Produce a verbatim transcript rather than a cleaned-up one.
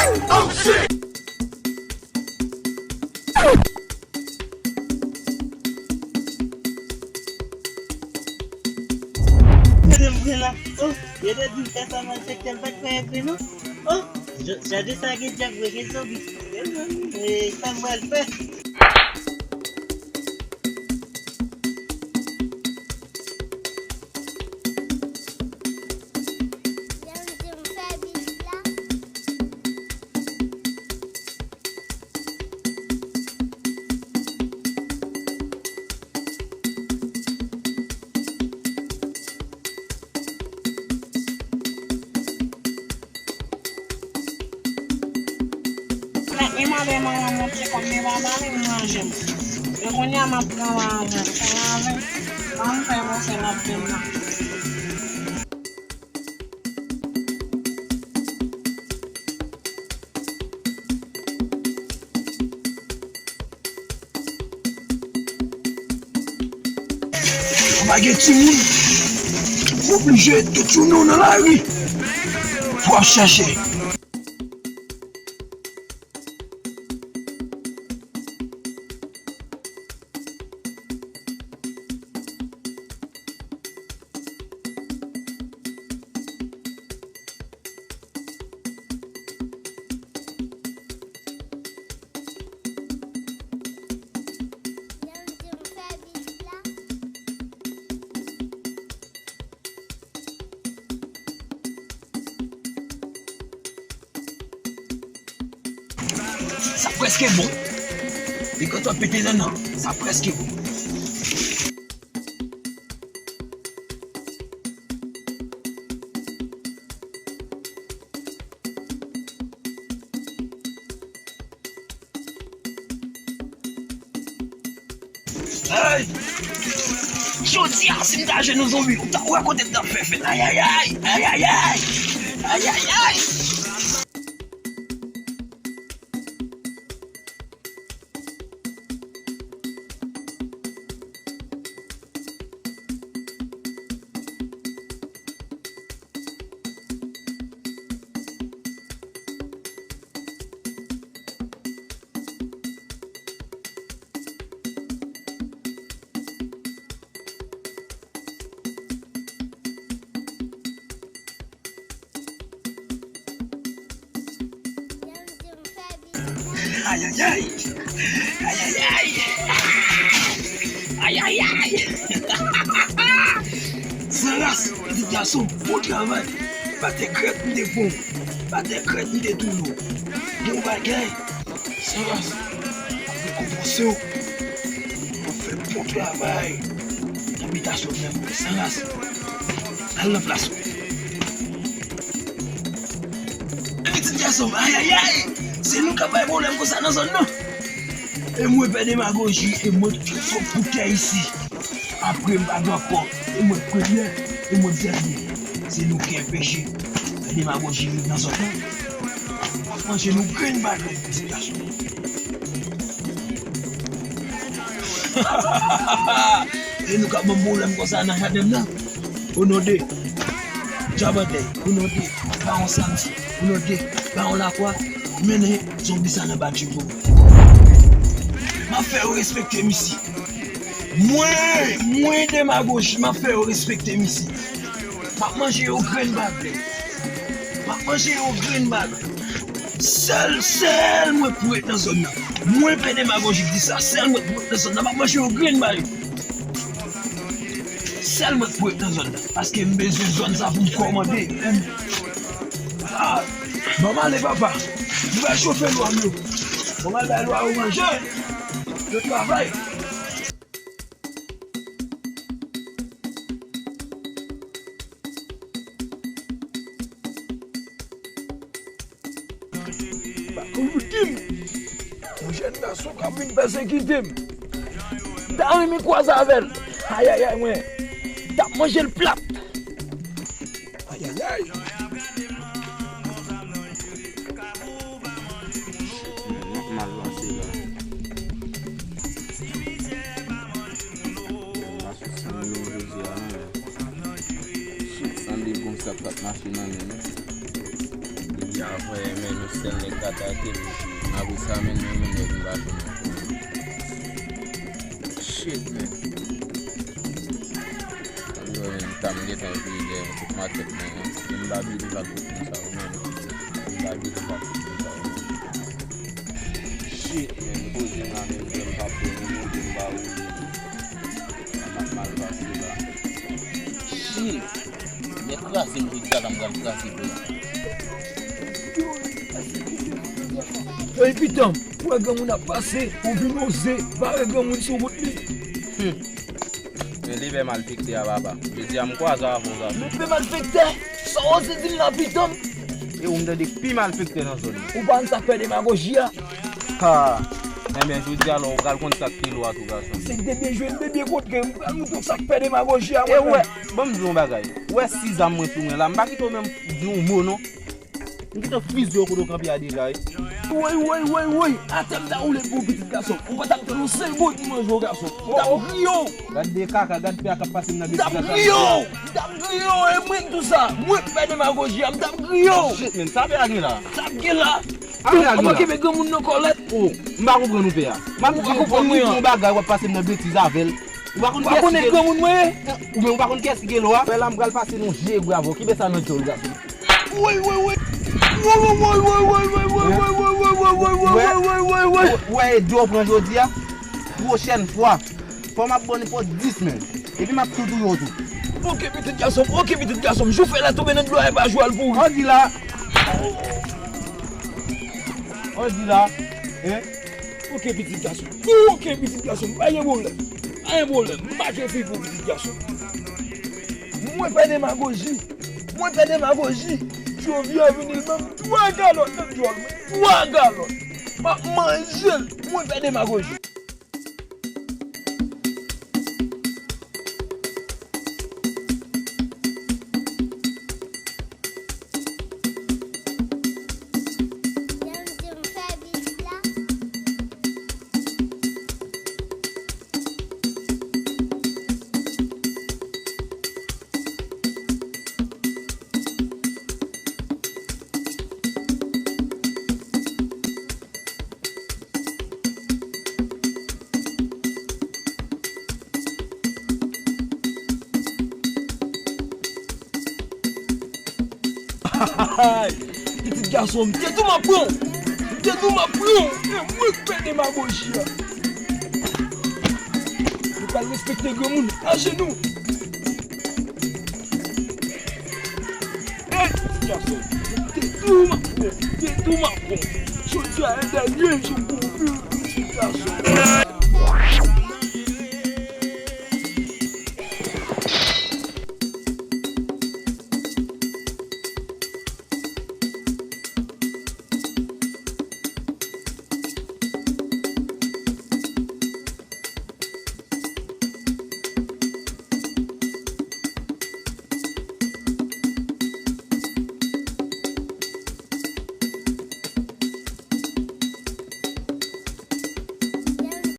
Gade m pran la. Oh, yo te di m fè sa malfektè, m pa t kwè vre non. Oh, j- gade sa gen djab vre, gen zonbi. E sa m pral fè. Mwen mande manman m yon ti kòb, men pa ba li, m manje m. E kounye a m ap pran lajan, pran lajan, ban m fè pase l ap vin nan. Ou pa gen timoun, ou oblije tout jounen w nan lari pou w ap chèche. Sa prèske bon. Li kontan pete nannan. Sa prèske bon. Ay! Jodi a, si m ta jwenn yon zonbi, ou ta wè kote m t ap fè fèt. Ayayay! Ayayay! Ayayay! Ayayay! Ayayay! Ayayay! Sanras, pitit gason, bon travay. Batè krèt m te pran w. Batè krèt m te touye w. Bon bagay. Sanras, m ap rekonpanse w. W ap fè bon travay nan bitasyon m nan, Sanras. Al nan plas ou. Pitit gason m, ayayay! Se nou k ap bay pwoblèm konsa nan zòn nan. E mwen pè demagoji, e mwen k fè fòk pou tè isi. Apre m pa gen ankò, e mwen k premye, e mwen k dènye. Se nou k enpeche fè demagoji viv nan zòn nan. W ap manje nou grenn bagay, pitit gason. E nou k ap ban m pwoblèm konsa nan jaden m nan. O non de Djabandèy, o non de Bawon Samdi, o non de Bawon Lakwa, mennen zonbi sa nan badji pou mwen. M ap fè yo respekte m isi. Mwen, mwen demagoji, m ap fè yo respekte m isi. M ap manje yo grenn bagay. M ap manje yo grenn bagay. Sèl, sèl mwen k pou ret nan zòn nan. Mwen pè demagoji k di sa. Sèl mwen k pou ret nan zòn nan. M ap manje yo grenn bagay. Sèl mwen k pou ret nan zòn nan. Paske m bezwen zòn sa pou m kòmande. Ah, ban m ale, papa. M pral chofe lwa m yo. Ban m al bay lwa yo manje. Yo travay. Bakou Loutim, yon jèn gason k ap vin pèsekite m. M ta renmen kwaze avè l. Ayayay, mwen. M t ap manje l plat. Ayayay. Shit, man, n ap mal pase la. N ap sou san mil jodi a, non. Shit, sanble gon sa k ap mache nan men nou. Apre, men, nou sèl nèg k atake m. Apre sa, men, nou, nou nèg m pa konn. Shit, man. Yo, men, m ta m gentan vire dèyè tout matèt mwen an. M pa believe ak tout moun sa yo, non. M pa believe ak tout moun sa yo, non. Shit, man, poze m la, men, m pa pran, m pa woule. M ap mal pase la. Shit! Nèg kraze m jodi a la, m pral kraze pou la. Ey, pitanm, ou wè granmoun ap pase, ou vin oze bare granmoun sou wout li. Hmm. Men li fè malfektè a, papa. Jodi a, m kwaze avè w, gason. Li fè malfektè? Sa w oze di m la, pitanm? E ou m tande pi malfektè nan zòn nan. Ou pa konn sa k fè demagoji a? Ha! Enben, jodi a la, ou pral konn sa k pi lwa tou, gason. Se debyen jwe, debyen kontre, m pral montre w sa k fè demagoji a, mwen. E ou wè, ban m di w yon bagay. Ou wè si zam mwen sou mwen la, m pa kite w menm di yon mo, non. M gentan fizye w kote w kanpe a deja, wi. Woy, woy, woy, woy! Atè m ta woule pou w, pitit gason. Ou pa t ap tann yon sèl bòt manje w, gason. M t ap griye w! Gad de kaka, gad pè a k ap pase m nan betiz la. M t ap griye w! M t ap griye w! E mwen k di w sa! Mwen k fè demagoji a, m t ap griye w! Shit, man, sa pè a gen la? Sa k gen la? Sa pè a gen la? Ou kenbe granmoun nan kòlèt? Oh, m pa konprann ou, pè a. M ap di w yon bagay, w ap pase m nan betiz avè l. Ou pa konn kiyès ki gen lwa? Ou pa konn kiyès ki gen lwa? Fè la, m pral pase yon je bwavo. Kenbe sa nan djòl, gason. Woy, woy, woy. Woy, woy, woy. Ou wè, e de w pran jodi a. Pwochèn fwa, fò m ap ba w nenpòt dis, men. Epi m ap tou touye w tou. Ok, pitit gason m, ok, pitit gason m. Jou fè la tonbe nan dlo a, e pa jou al pouri. Ann di la. Ann di la. Hein? Ok, pitit gason. Ok, pitit gason. Pa gen pwoblèm. Pa gen pwoblèm. M mache fi pou pitit gason. Mwen fè demagoji. Mwen fè demagoji. Jovia vini l ban m twa galòt nan djòl mwen. Twa galòt. M ap manje l. Mwen fè demagoji. Pitit gason, m te di w m ap pran w. M te di w m ap pran w. E mwen k fè demagoji a. Nou pral respekte granmoun. Ajenou. Ey, pitit gason, m te di w m ap pran w, m te di w m ap pran w. Jodi a, e dènye jou pou ou, pitit gason.